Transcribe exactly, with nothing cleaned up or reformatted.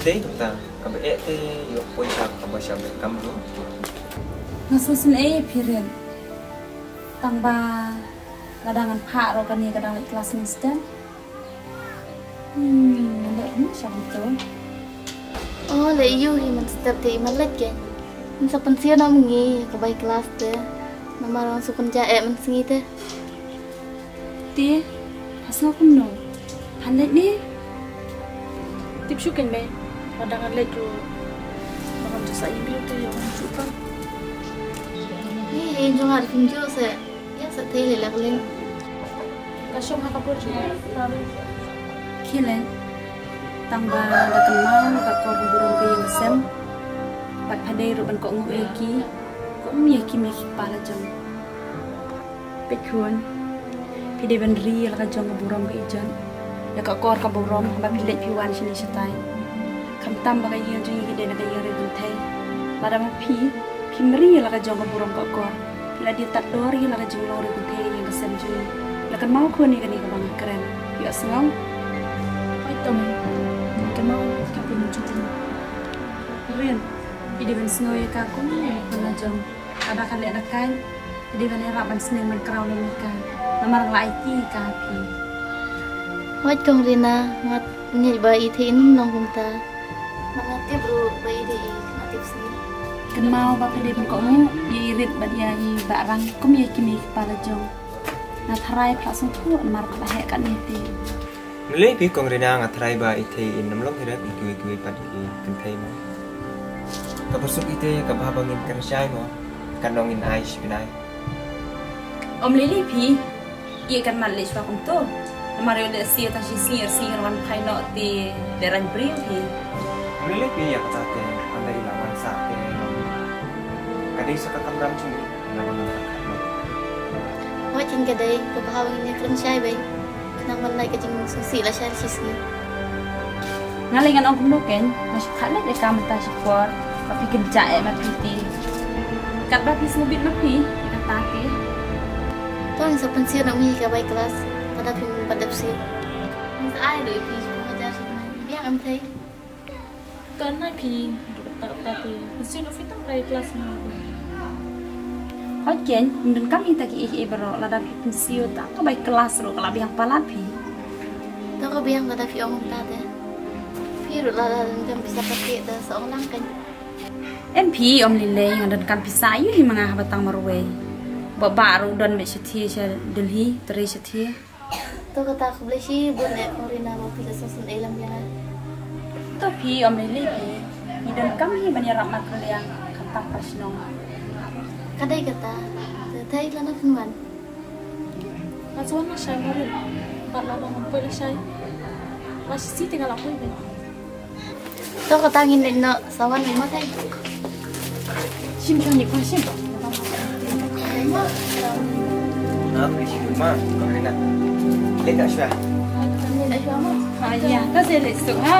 Te kumta, kaba eh te ïoh poi sha kaba sha bad kam ruh. Nga sngewsih ei phi Rit. Tang ba lada ngan phah ruh kane ka dang leit klas mynstep. Hmm, ngan leh kumno sha kumto? Oh, leh ïu hi mynstep te i ma leit kein. Yn sa pynsngew noh mynne ïa ka bai klas te. Namar nga shu kynjah eh mynsngi te. Te, pha sngew kumno? Phan leit ne? Tip shuh kein bei. Lada ngan leit ruh ba ngam ju sah ïa briew te ïoh ngam ju pang. Ni, ïa jong nga ruh phim ju seh. Ïa sah te leh la ka leh. Ka shong ha ka por jong nga. Khie leh. Tang ba da kynmaw ka kor ka burom ka ïing ka sem. Bad pha dei ruh ban kohnguh ïa ki. Kum ïa ki mei ki kpa la jong. Peit khun, phi dei ban ri ïa la ka jong ka burom ka ijot, ïa ka kor ka burom ba phi leit phi wan shane shatai. Khamtam ba ka ïing jong ngi ka dei na ka ïing ri kynthei. Lada ma phi, phim ri ïa la ka jong ka burom ka kor, phi la dei tad dor ïa la ka jinglong ri kynthei ïa ka sem jong ngi. La kynmaw khun ïa kane kaba nga kren. Phi ïohsngew? Hooid to mei. Nga kynmaw ïa ka pynjah jong. Rit, phi dei ban sngew ïa ka kum ïa ka khun la jong. Haba ka leh da kai, ka dei ban ïarap ban sneng ban kraw lem ïa ka. Namar nga la aiti ïa ka ha phi. Hooid kong Rina, nga ngeit ba i Thei in ym long kumta. Nga tip ruh ba i dei i khynnah tipsngi. Kynmaw ba phi dei ban kohnguh ïa i Rit bad ïa i Bahrang kum ïa ki mei ki kpa la jong. Nga tharai phi la sngewthuh namar phi la heh katne te. Ym lei phi kong Rina, nga tharai ba i Thei in ym long hi rep ïa kiwei kiwei pat ki kynthei mo. Kaba suk i Thei kaba haba ngin kren shai mo, kan ong in ai shi bnai. Ym lei lei phi, i kan mat leh shuwa kumto. Namar ïoh lehse tang shi sngi ar sngi kan wan phai noh te leh rang briew phi. Ym lei lei phi, ïa kata te, ynda i la wan sah te, ka dei sa ka kamram jong i. Hooid, ka dei kaba haba ngin ïa kren shai beit. Khnang ban lait ka jingsngewsih lashai shi sngi. Nga lei ngan ong kumno kein, nga shu thad leit ïa ka mynta shipor, ba phi kynjah eh ma phi te. Katba phi sngewbit ma phi ïa kata te. To ngin sa pynsngew noh ïa ka bai klas, lada phim pat dep siew. Ngin sa ai ruh ïa phi shiphew hajar shiphew. Biang em Thei? Kan nai phi ruh kata kata phi. Pynsngew noh phi tang bai klas ma. Hooid kein, ym donkam hi ta kiei kiei baroh, lada phi pynsngew tang ka bai klas ruh ka la biang palat phi. To ka biang lada phi ong kumta te. Phi ruh lada donkam pisa pakai da sa ong lang kein. Em phi, ym lei lei, nga donkam pisa ïa hi ma nga haba tang marwei. Ba ba ruh don beit shathie sha Delhi, trei shathie. To kata khublei shibun eh kong Rina ba phi la sngewsynei lam ïa nga. To phi ym lei lei phi. Ngi donkam hi ban ïarap markylliang khamtam para shnong. Ka dei kata. Te Thei lano phin wan? Nga sa wan lashai mo Rit. Bad lada ngam poi lashai, la shisien te nga la poi beit. To kata ngin leit noh, sa wan mo Thei. Shim shwa ni khuan shim. Na, shim ma, kong Rina. Leit noh shwa. Leit noh shwa mo. Ah, ïa, to sa leit suk ha.